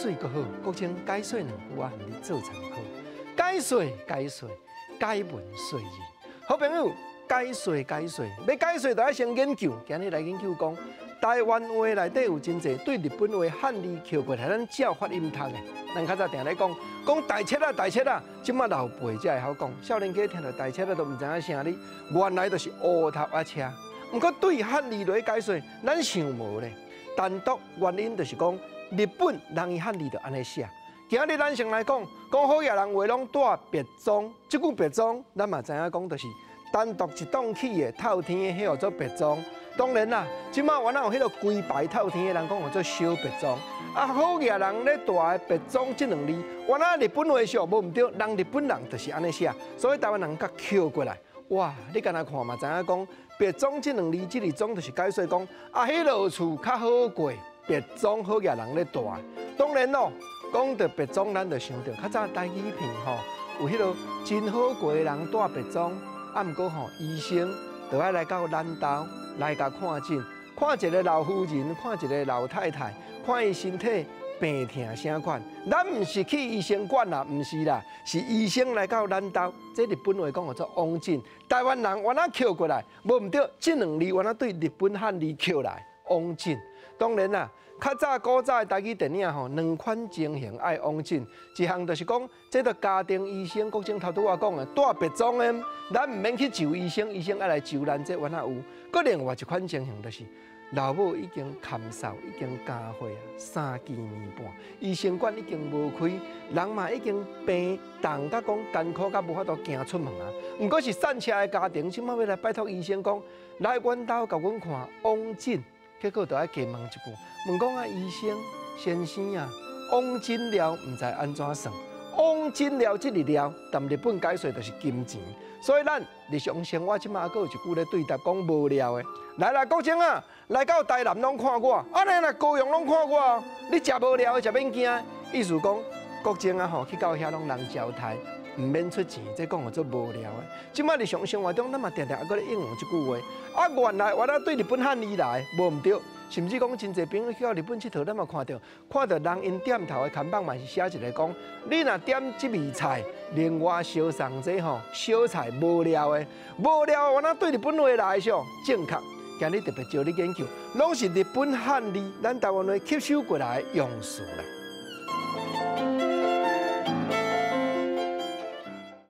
說閣好，國清解說兩句啊，予你做參考。解說解說，解文說字。好朋友，解說解說，欲解說就愛先研究。今日來研究講，台灣話內底有真濟對日本話漢字抾過來，咱照發音讀的。咱較早定咧講，講大切仔大切仔，這馬老輩才會曉講，少年家聽著大切仔都毋知影啥哩，原來就是烏頭仔車。毋過對漢字來解說，咱想無咧。單獨原因就是講，日本人伊漢字就按呢寫。今日咱先來講，講好額人話攏蹛別莊，這句別莊，咱嘛知影講，就是單獨一棟起的透天的，彼號做別莊。當然啦，這馬原來有彼个規排透天的人講號做小別莊。啊，好額人咧蹛的別莊這兩字，原來日本話說無毋對，人日本人就是按呢寫，所以台灣人共抾過來。哇，你敢若看嘛知影講，別莊這兩字，這個莊就是解說講，啊，彼落厝較好過，別莊好額人咧蹛。當然咯，講著別莊，咱就想著較早台語片吼，有彼个真好過的人蹛別莊，啊，毋過吼醫生就愛來到咱兜來共看診，看一个老夫人，看一个老太太，看伊身體病痛啥款。咱毋是去醫生館啦，毋是啦，是醫生來到咱兜。這日本話講號做往診，台灣人原來抾過來，無毋對，這兩字原來對日本漢字抾來往診。當然啦，較早古早的台語電影吼，兩款情形愛往診，一項就是講，這个家庭醫生，國清頭拄仔講的，蹛別莊的，咱毋免去就醫生，醫生愛來就咱，這原來有。閣另外一款情形就是，老母已經坎壽，已經加歲啊，三更暝半，醫生館已經無開，人嘛已經病重甲講艱苦甲無法度行出門啊。毋過是散赤的家庭，這馬欲來拜託醫生講，來阮兜共阮看往診。結果就愛加問一句，問講啊，醫生先生啊，往診料毋知按怎算？往診料這個料，踮日本解說就是金錢，所以咱日常生活這馬閣有一句咧對答講無聊的。來啦，國清啊，來到台南攏看我，按呢若高雄攏看我，你食無聊的食免驚。意思講，國清啊吼，去到遐攏人招待，毋免出錢，這講號做無聊的。這馬日常生活中，咱嘛定定猶閣咧應用這句話。啊，原來原來對日本漢字來，無毋對。甚至講真濟朋友去到日本𨑨迌，咱嘛看著，看著人𪜶店頭的看板嘛是寫一个講，你若點這味菜，另外相送這吼小菜無料的，無聊的原來對日本話來說正確。今日特別招你研究，攏是日本漢字，咱台灣話吸收過來的用詞啦。